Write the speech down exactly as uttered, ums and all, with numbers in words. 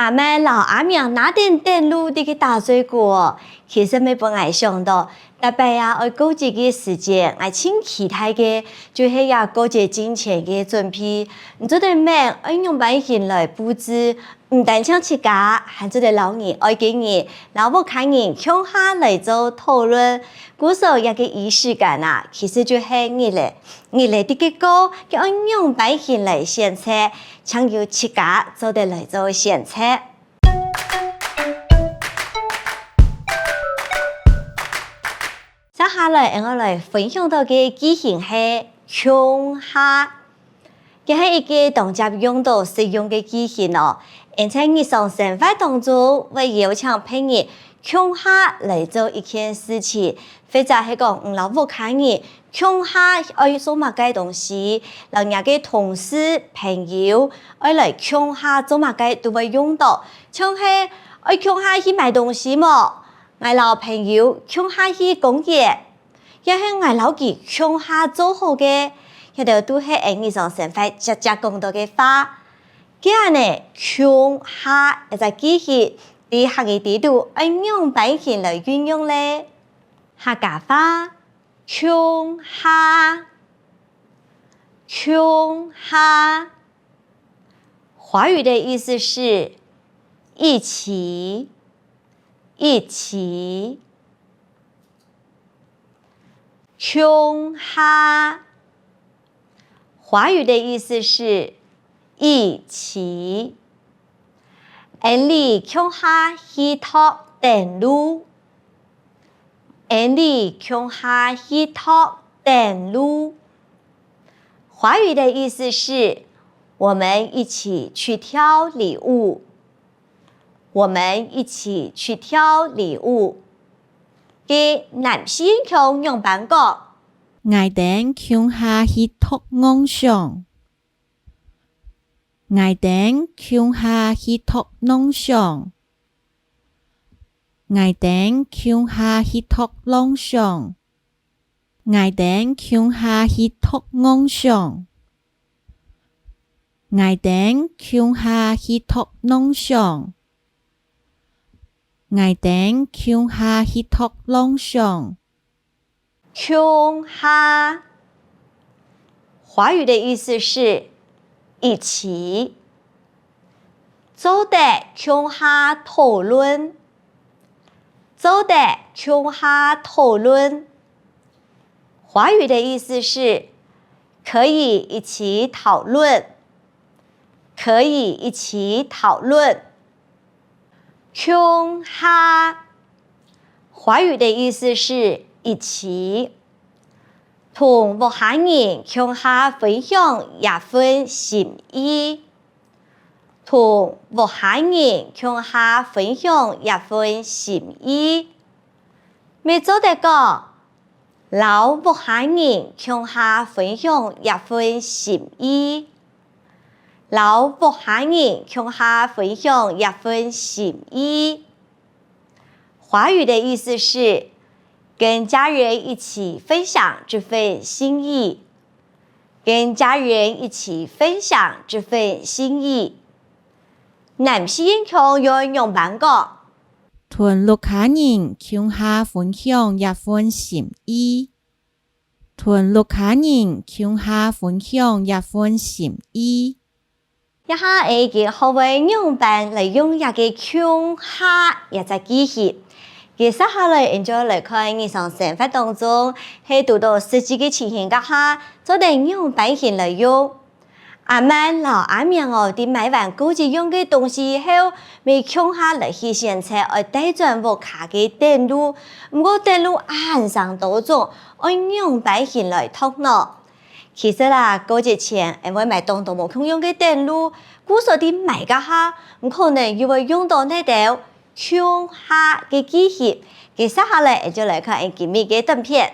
阿曼摎阿明拿等等路在該打嘴鼓哦，其實乜分𠊎想到，逐擺啊愛過節个時節，𠊎盡期待个就係這過節進前个準備。毋做得問愛仰般形來佈置，毋單淨自家，還做得摎你愛个人，摎屋下人共下來做討論。故所這个儀式感啊，其實就係日仔，日仔在該過，該愛仰般形來選擇， 正有自家做得來做選擇。接下來，𠊎愛來分享到个句型係共下。這係一個當常用到實用个句型哦。𠊎在日常生活當中會邀請別人共下來做一件事情，或者係講你摎屋下人 共下愛做麼个東西，摎若个同事、朋友愛來共下做麼个都會用到，像係愛共下去買東西無？𠊎摎朋友共下去公園，也係𠊎摎佢共下做好个，這兜都係𠊎日常生活常常講到个話。該恁仔，共下這隻句型，在客語裡肚愛仰般形來運用咧？客家話， 共下，共下。華語的意思是一起，一起。共下，華語的意思是一起。 𠊎俚共下去擇等路。𠊎俚共下去擇等路。華語的意思是，我們一起去挑禮物。我們一起去挑禮物。該南四縣腔仰般講？𠊎兜共下去擇妄想。 𠊎兜共下去擇妄想。𠊎兜共下去擇妄想。𠊎兜共下去擇妄想。𠊎兜共下去擇妄想。𠊎兜共下去擇妄想。 共下，華語的意思是一起。做得共下討論。做得共下討論。華語的意思是可以一起討論。可以一起討論。 共下，華語的意思是一起。同屋下人共下分享這份心意。同屋下人共下分享這份心意。 乜做得講，摎屋下人共下分享這份心意。摎屋下人共下分享這份心意。華語的意思是跟家人一起分享這份心意。跟家人一起分享這份心意。南四縣腔又愛仰般講？ 同屋下人共下分享這份心意。同屋下人共下分享這份心意。這下𠊎已經學會仰般來用這個共下這隻句型。該接下來，𠊎等就來看日常生活當中，係堵著實際个情形該下，做得仰般形來用。 阿曼摎阿明仔在買完過節用个東西以後，乜共下來去選擇愛帶轉屋下个等路。毋過等路恁生多種，愛仰般形來擇呢？其實啊，過節前，𠊎會買當多無共樣个等路，故所在買該下，你可能又會用著這兜共下个句型。該接下來，𠊎等就來看𠊎等今晡日个短片。